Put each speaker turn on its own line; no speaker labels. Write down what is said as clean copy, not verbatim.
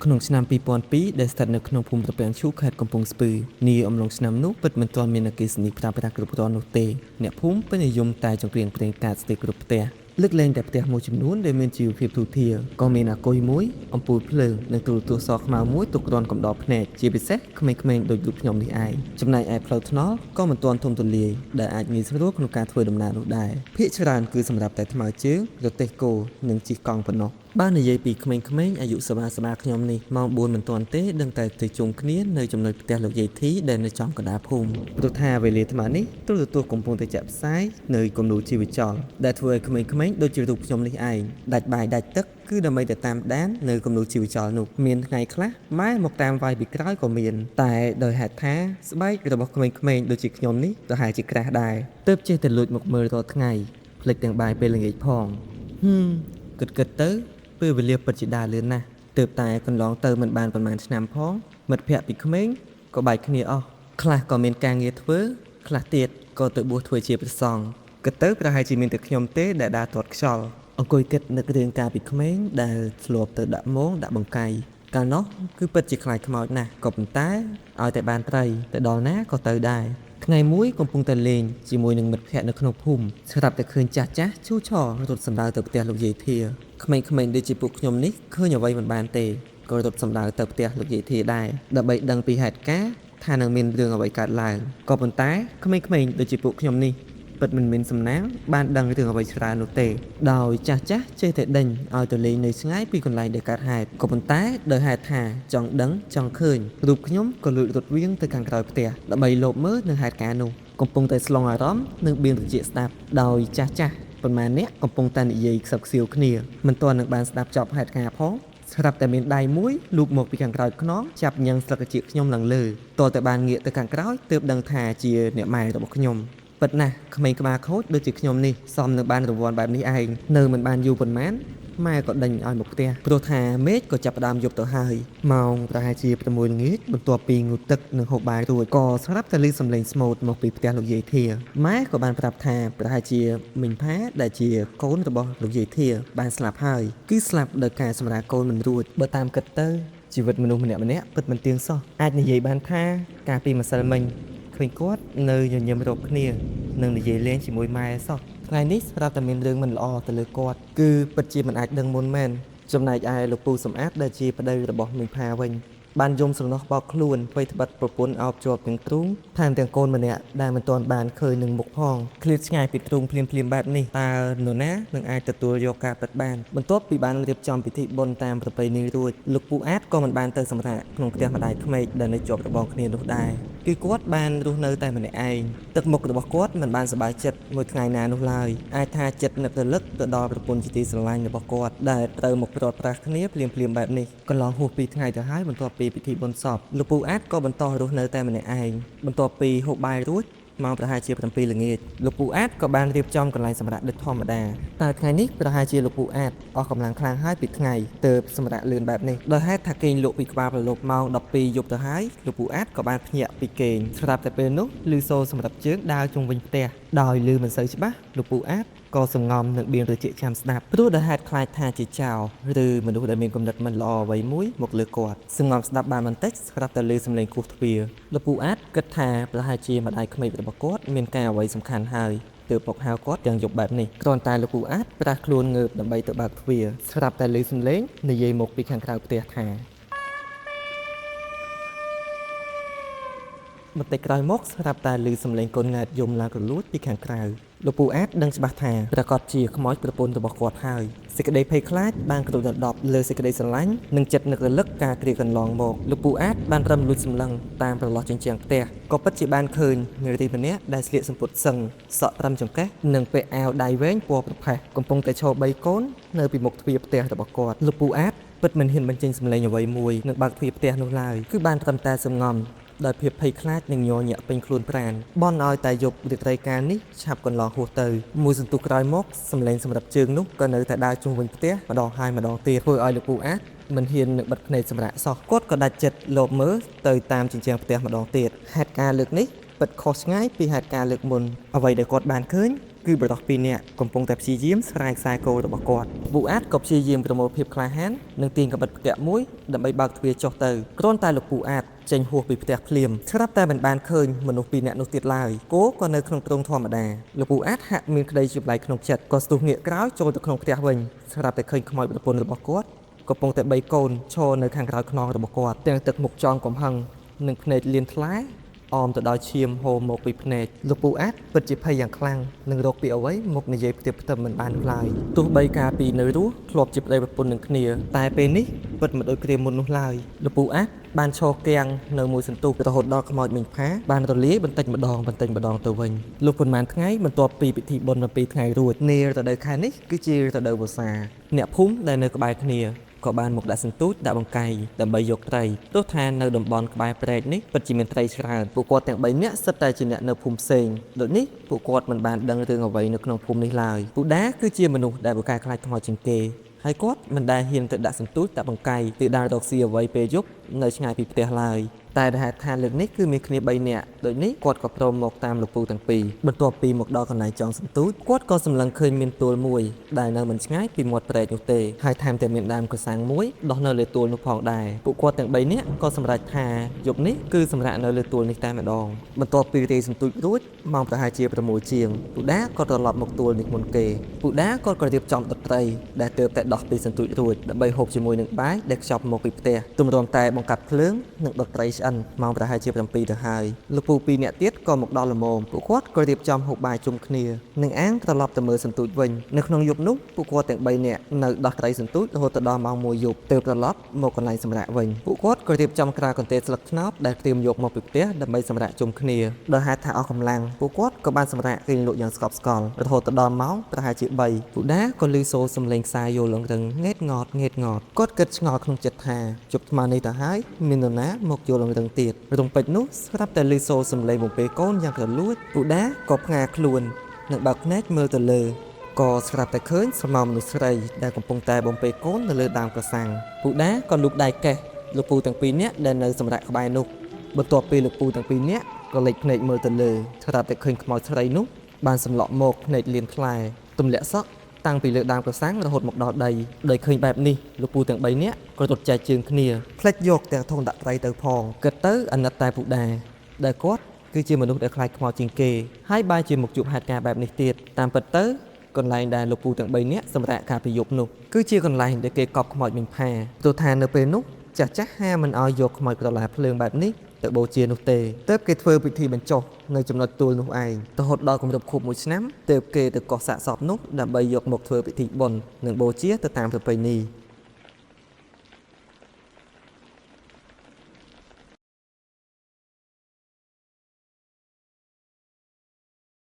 ក្នុងឆ្នាំ2002ដែលស្ថិតនៅក្នុងភូមិត្រពាំងឈូកខេត្តកំពង់ស្ពឺនាអំឡុងឆ្នាំនោះពិតមិនទាន់មានអគ្គិសនីប្រើប្រាស់គ្រប់គ្រាន់នោះទេអ្នកភូមិពេញនិយមតែចង្គ្រៀងប្រេងកាតស្ទើរគ្រប់ផ្ទះលើកលែងតែផ្ទះមួយចំនួនដែលមានជីវភាពទូធាក៏មានអាគុយមួយអំពូលភ្លើងនិងទូរទស្សន៍សខ្មៅមួយទុកគ្រាន់កំដរភ្នែកជាពិសេសក្មេងៗដូចរូបខ្ញុំនេះឯងចំណែកឯផ្លូវថ្នល់ក៏មិនទាន់ធំទូលាយដែលអាចងាយស្រួលក្នុងការធ្វើដំណើរនោះដែរភាគច្រើនគឺសម្រាប់តែថ្មើរជើងរទេះគោនិងជិះកង់ប៉ុណ្ណោះ បើនិយាយពីក្មេងៗអាយុសបាសបាខ្ញុំនេះម៉ោង4មិនទាន់ទេដឹងតែទៅជុំគ្នានៅចំណុចផ្ទះលោកយាយធីដែលនៅចំកណ្ដាលភូមិព្រោះថាវេលាអាត្មានេះទូរទស្សន៍កំពុងតែចាក់ផ្សាយនៅគំនូរជីវចលដែលធ្វើឲ្យក្មេងៗដូចជារូបខ្ញុំនេះឯងដាច់បាយដាច់ទឹកគឺដើម្បីតែតាមដាននៅគំនូរជីវចលនោះមានថ្ងៃខ្លះម៉ែមកតាមវាយពីក្រោយក៏មានតែដោយហេតុថាស្បែករបស់ក្មេងៗដូចជាខ្ញុំនេះប្រហែលជាក្រាស់ដែរទើបចេះតែលួចមកមើលរាល់ថ្ងៃភ្លេចទាំងបាយពេលល្ងាចផងហឹមគិតគិតទៅ ពេលវេលាពិតជាដើរលឿនណាស់ទើបតែកន្លងទៅមិនបានប៉ុន្មានឆ្នាំផងមិត្តភ័ក្តិពីក្មេងក៏បែកគ្នាអស់ខ្លះក៏មានការងារធ្វើខ្លះទៀតក៏ទៅបួសធ្វើជាព្រះសង្ឃគិតទៅប្រហែលជាមានតែខ្ញុំទេដែលដើរទាត់ខ្យល់អង្គុយគិតនឹករឿងកាលពីក្មេងដែលធ្លាប់ទៅដាក់មងដាក់បង្កៃកាលនោះគឺពិតជាខ្លាចខ្មោចណាស់ក៏ប៉ុន្តែឲ្យតែបានត្រីទៅដល់ណាក៏ទៅដែរថ្ងៃមួយកំពុងតែលេងជាមួយនឹងមិត្តភ័ក្តិនៅក្នុងភូមិស្រាប់តែឃើញចាស់ចាស់ឈូឆររត់សម្ដៅទៅផ្ទះលោកយាយធាក្មេងៗដូចជាពួកខ្ញុំនេះឃើញអ្វីមិនបានទេក៏រត់សម្ដៅទៅផ្ទះលោកយាយធាដែរដើម្បីដឹងពីហេតុការណ៍ថានឹងមានរឿងអ្វីកើតឡើងក៏ប៉ុន្តែក្មេងៗដូចជាពួកខ្ញុំនេះពិតមិនមានសំណាងបានដឹងរឿងអ្វីច្រើននោះទេដោយចាស់ចាស់ចេះតែដេញឲ្យទៅលេងនៅឆ្ងាយពីកន្លែងដែលកើតហេតុក៏ប៉ុន្តែដោយហេតុថាចង់ដឹងចង់ឃើញរូបខ្ញុំក៏លួចរត់វៀងទៅខាងក្រោយផ្ទះដើម្បីលបមើលនឹងហេតុការណ៍នោះកំពុងតែស្លង់អារម្មណ៍និងបៀងត្រចៀកស្ដាប់ដោយចាស់ចាស់ប៉ុន្មានអ្នកកំពុងតែនិយាយខ្សឹបខ្សៀវគ្នាមិនទាន់នឹងបានស្ដាប់ចប់ហេតុការណ៍ផងស្រាប់តែមានដៃមួយលូកមកពីខាងក្រោយខ្នងចាប់ញ៉ឹងស្លឹកត្រចៀកខ្ញុំឡើងលើតតែបានងាកទៅខាងក្រោយទើបដឹងថាជាអ្នកម៉ែរបស់ខ្ញុំពិតណាស់ក្មេងក្បាលខូចដូចជាខ្ញុំនេះសមនឹងបានរង្វាន់បែបនេះឯងនៅមិនបានយូរប៉ុន្មានម៉ែក៏ដេញឲ្យមកផ្ទះព្រោះថាមេឃក៏ចាប់ផ្ដើមយប់ទៅហើយម៉ោងប្រហែលជា6ល្ងាចបន្ទាប់ពីងូតទឹកនិងហូបបាយរួចក៏ស្រាប់តែឮសំឡេងស្មូតមកពីផ្ទះលោកយាយធាម៉ែក៏បានប្រាប់ថាប្រហែលជាមីងផាដែលជាកូនរបស់លោកយាយធាបានស្លាប់ហើយគឺស្លាប់ដោយការសម្រាលកូនមិនរួចបើតាមគិតទៅជីវិតមនុស្សម្នាក់ៗពិតមិនទៀងសោះអាចនិយាយបានថាកាលពីម្សិលមិញឃើញគាត់នៅញញឹមរកគ្នានិងនិយាយលេងជាមួយម៉ែសោះថ្ងៃនេះស្រាប់តែមានរឿងមិនល្អទៅលើគាត់គឺពិតជាមិនអាចដឹងមុនមែនចំណែកឯលោកពូសំអាតដែលជាប្តីរបស់មីងផាវិញបានយំស្រណោះបោកខ្លួនអ្វីត្បិតប្រពន្ធអោបជាប់ទាំងទ្រូងថែមទាំងកូនម្នាក់ដែលមិនទាន់បានឃើញនឹងមុខផងឃ្លាតឆ្ងាយពីទ្រូងភ្លាមៗបែបនេះតើនរណានឹងអាចទទួលយកការពិតបានបន្ទាប់ពីបានរៀបចំពិធីបុណ្យតាមប្រពៃណីរួចលោកពូអាតក៏មិនបានទៅសម្រាកក្នុងផ្ទះម្ដាយក្មេកដែលនៅជាប់របងគ្នានោះដែរគឺគាត់បានរស់នៅតែម្នាក់ឯងទឹកមុខរបស់គាត់មិនបានសប្បាយចិត្តមួយថ្ងៃណានោះឡើយអាចថាចិត្តនឹករលឹកទៅដល់ប្រពន្ធជាទីស្រឡាញ់របស់គាត់ដែលត្រូវមកព្រាត់ប្រាសគ្នាភ្លាមៗបែបនេះកន្លងហួសពីថ្ងៃទៅហើយបន្ទាប់ពីពិធីបុណ្យសពលោកពូអាតក៏បន្តរស់នៅតែម្នាក់ឯងបន្ទាប់ពីហូបបាយរួចម៉ោងប្រហែលជា7ល្ងាចលោកពូអាតក៏បានរៀបចំកន្លែងសម្រាកដូចធម្មតាតែថ្ងៃនេះប្រហែលជាលោកពូអាតអស់កម្លាំងខ្លាំងហើយពីថ្ងៃទើបសម្រាកលឿនបែបនេះដោយហេតុថាគេងលក់ពីក្បាលប្រឡប់ម៉ោង12យប់ទៅហើយលោកពូអាតក៏បានភ្ញាក់ពីគេងស្រាប់តែពេលនោះឮសូរសម្រាប់ជើងដើរជុំវិញផ្ទះដោយឮមិនសូវច្បាស់លោកពូអាតក៏សង្ងំនឹងបៀងត្រចៀកចាំស្ដាប់ព្រោះដោយហេតុខ្លាចថាជាចោរឬមនុស្សដែលមានគំនិតមិនល្អអ្វីមួយមកលើគាត់សង្ងំស្ដាប់បានបន្តិចស្រាប់តែឮសំឡេងគោះទ្វារលោកពូអាតគិតថាប្រហែលជាម្ដាយក្មេករបស់គាត់មានការអ្វីសំខាន់ហើយទើបមកហៅគាត់យ៉ាងយប់បែបនេះគ្រាន់តែលោកពូអាតប្រាស់ខ្លួនងើបដើម្បីទៅបើកទ្វារស្រាប់តែឮសំឡេងនិយាយមកពីខាងក្រៅផ្ទះថាបន្តិចក្រោយមកស្រាប់តែឮសំឡេងកូនង៉ែតយំឡើងរលួចពីខាងក្រៅលោកពូអាតដឹងច្បាស់ថាប្រាកដជាខ្មោចប្រពន្ធរបស់គាត់ហើយសេចក្តីភ័យខ្លាចបានគ្របដណ្ដប់លើសេចក្តីស្រឡាញ់និងចិត្តនឹករលឹកការគ្រាកន្លងមកលោកពូអាតបានត្រឹមលួចសម្លឹងតាមប្រឡោះជញ្ជាំងផ្ទះក៏ពិតជាបានឃើញនារីម្នាក់ដែលស្លៀកសំពត់សឹងសក់ត្រឹមចង្កេះនិងពាក់អាវដៃវែងពណ៌ប្រផេះកំពុងតែឈរបីកូននៅពីមុខទ្វារផ្ទះរបស់គាត់លោកពូអាតពិតមិនហ៊ានបញ្ចេញសំឡេងអ្វីមួយនឹងបើកទ្វារផ្ទះនោះឡើយគឺបានត្រឹមតែសំងំដោយភាពភ័យខ្លាចនិងញ័រញាក់ពេញខ្លួនប្រាណបន់ឲ្យតែយប់រាត្រីកាលនេះឆាប់កន្លងហួសទៅមួយសន្ទុះក្រោយមកសំឡេងសម្រាប់ជើងនោះក៏នៅតែដើរជុំវិញផ្ទះម្ដងហើយម្ដងទៀតធ្វើឲ្យលោកពូអាតមិនហ៊ាននឹងបិទភ្នែកសម្រាកសោះគាត់ក៏ដាច់ចិត្តលបមើលទៅតាមជញ្ជាំងផ្ទះម្ដងទៀតហេតុការណ៍លើកនេះពិតខុសឆ្ងាយពីហេតុការណ៍លើកមុនអ្វីដែលគាត់បានឃើញ គឺបុរសពីរនាក់កំពុងតែព្យាយាមស្រាយខ្សែកោរបស់គាត់ពូអាតក៏ព្យាយាមប្រមូលភាពក្លាហាននិងទាញកាំបិតផ្គាក់មួយដើម្បីបើកទ្វារចុះទៅគ្រាន់តែលោកពូអាតចេញហួសពីផ្ទះភ្លាមស្រាប់តែមិនបានឃើញមនុស្សពីរនាក់នោះទៀតឡើយគោក៏នៅក្នុងទ្រុងធម្មតាលោកពូអាតហាក់មានក្តីចម្លែកក្នុងចិត្តក៏ស្ទុះងាកក្រោយចូលទៅក្នុងផ្ទះវិញស្រាប់តែឃើញខ្មោចប្រពន្ធរបស់គាត់កំពុងតែបីកូនឈរនៅខាងក្រោយខ្នងរបស់គាត់ទាំងទឹកមុខចងកំហឹងនិងភ្នែកលៀនថ្លា អមទៅដោយឈាមហូរមកពីភ្នែកលោកពូអាតពិតជាភ័យយ៉ាងខ្លាំងនឹងរកពីអ្វីមកនិយាយផ្ទៀបផ្ទឹមមិនបានឡើយទោះបីកាលពីនៅរស់ធ្លាប់ជាប្តីប្រពន្ធនឹងគ្នាតែពេលនេះពិតមិនដូចគ្រាមុននោះឡើយលោកពូអាតបានឈរគាំងនៅមួយសន្ទុះរហូតដល់ខ្មោចមីងផាបានរលាយបន្តិចម្ដងបន្តិចម្ដងទៅវិញលុះប៉ុន្មានថ្ងៃបន្ទាប់ពីពិធីបុណ្យ7ថ្ងៃរួចនារដូវខែនេះគឺជារដូវវស្សាអ្នកភូមិដែលនៅក្បែរគ្នា ក៏បានមកដាក់សន្ទូចដាក់បង្កៃដើម្បីយកត្រីទោះថានៅតំបន់ក្បែរព្រែកនេះពិតជាមានត្រីច្រើនពួកគាត់ទាំង3នាក់សុទ្ធតែជាអ្នកនៅភូមិផ្សេងដូចនេះពួកគាត់មិនបានដឹងរឿងអ្វីនៅក្នុងភូមិនេះឡើយពូដាគឺជាមនុស្សដែលពូកែខ្លាចខ្មោចជាងគេហើយគាត់មិនដែលហ៊ានទៅដាក់សន្ទូចដាក់បង្កៃឬដើររកស៊ីអ្វីពេលយប់នៅឆ្ងាយពីផ្ទះឡើយតែដែលហេតុថាលើកនេះគឺមានគ្នា3នាក់ដូចនេះគាត់ក៏ព្រមមកតាមលោកពូទាំងពីរបន្ទាប់ពីមកដល់កន្លែងចងសន្ទូចគាត់ក៏សម្លឹងឃើញមានទួលមួយដែលនៅមិនឆ្ងាយពីមាត់ព្រែកនោះទេហើយថែមទាំងមានដើមក្រសាំងមួយដោះនៅលើទួលនោះផងដែរពួកគាត់ទាំង3នាក់ក៏សម្រេចថាយប់នេះគឺសម្រាប់នៅលើទួលនេះតែម្ដងបន្ទាប់ពីរាយសន្ទូចរួចម៉ោងប្រហែលជា6ជាងពូដាក៏ត្រឡប់មកទួលនេះមុនគេពូដាគាត់ក៏រៀបចំដុតត្រីដែលទើបតែដោះពីសន្ទូចរួចដើម្បីហូបជាមួយនឹងបាយដែលខ្ចប់មកពីផ្ទះទម្រាំតែបង្កាត់ភ្លើងនិងដុតត្រីឆ្អិនម៉ោងប្រហែលជា7ទៅហើយលោកពូពីរនាក់ទៀតក៏មកដល់ល្មមពួកគាត់ក៏រៀបចំហូបបាយជុំគ្នានិងអាងត្រឡប់ទៅមើលសន្ទូចវិញនៅក្នុងយប់នោះពួកគាត់ទាំង3នាក់នៅដោះត្រីសន្ទូចរហូតទៅដល់ម៉ោង1យប់ទើបត្រឡប់មកកន្លែងសម្រាកវិញពួកគាត់ក៏រៀបចំក្រាលកន្ទេលស្លឹកត្នោតដែលត្រៀមយកមកពីផ្ទះដើម្បីសម្រាកជុំគ្នាដោយហេតុថាអស់កម្លាំងពួកគាត់ក៏បានសម្រាកគេងលក់យ៉ាងស្កប់ស្កល់រហូតទៅដល់ម៉ោងប្រហែលជា3ពូដាក៏ឮសូរសំឡេងខ្សែយោលលង្រឹងងេតងតងេតងតគាត់គិតឆ្ងល់ក្នុងចិត្តថាជប់ថ្មនេះទៅហើយមាននរណាមកយោលលង្រឹងទៀតរំពេចនោះស្រាប់តែឮសូរសំឡេងបំពេកូនយ៉ាងក្រលួចពូដាក៏ផ្ងាខ្លួននិងបើកភ្នែកមើលទៅលើក៏ស្រាប់តែឃើញស្រមោលមនុស្សស្រីដែលកំពុងតែបំពេកូននៅលើដើមក្រសាំងពូដាក៏លូកដៃកេះលោកពូទាំងពីរនាក់ដែលនៅសម្រាប់ក្បែរនោះបន្ទាប់ពីលោកពូទាំងពីរនាក់ក៏លេចភ្នែកមើលទៅលើស្រាប់តែឃើញខ្មោចស្រីនោះបានសម្លក់មកភ្នែកលៀនថ្លែទម្លាក់សក់តាំងពីលើដើមក្រសាំងរហូតមកដល់ដីដោយឃើញបែបនេះលោកពូទាំង3នាក់ក៏រត់ចែកជើងគ្នាផ្លេចយកទាំងធុងដាក់ត្រីទៅផងគិតទៅអាណិតតែពូដាដែលគាត់គឺជាមនុស្សដែលខ្លាចខ្មោចជាងគេហើយបែរជាមកជួបហេតុការណ៍បែបនេះទៀតតាមពិតទៅកន្លែងដែលលោកពូទាំង3នាក់សម្រាកកាលពីយប់នោះគឺជាកន្លែងដែលគេកប់ខ្មោចមីងផាព្រោះថានៅពេលនោះចាស់ចាស់ហាមមិនឲ្យយកខ្មោចក្រឡាភ្លើងបែបនេះទៅបូជានោះទេទើបគេធ្វើពិធីបញ្ចុះនៅចំណុចទួលនោះឯងរហូតដល់គម្រប់ខួប1ឆ្នាំទើបគេទៅកោះសាកសពនោះដើម្បីយកមកធ្វើពិធីបុណ្យនិងបូជាទៅតាមប្រពៃណី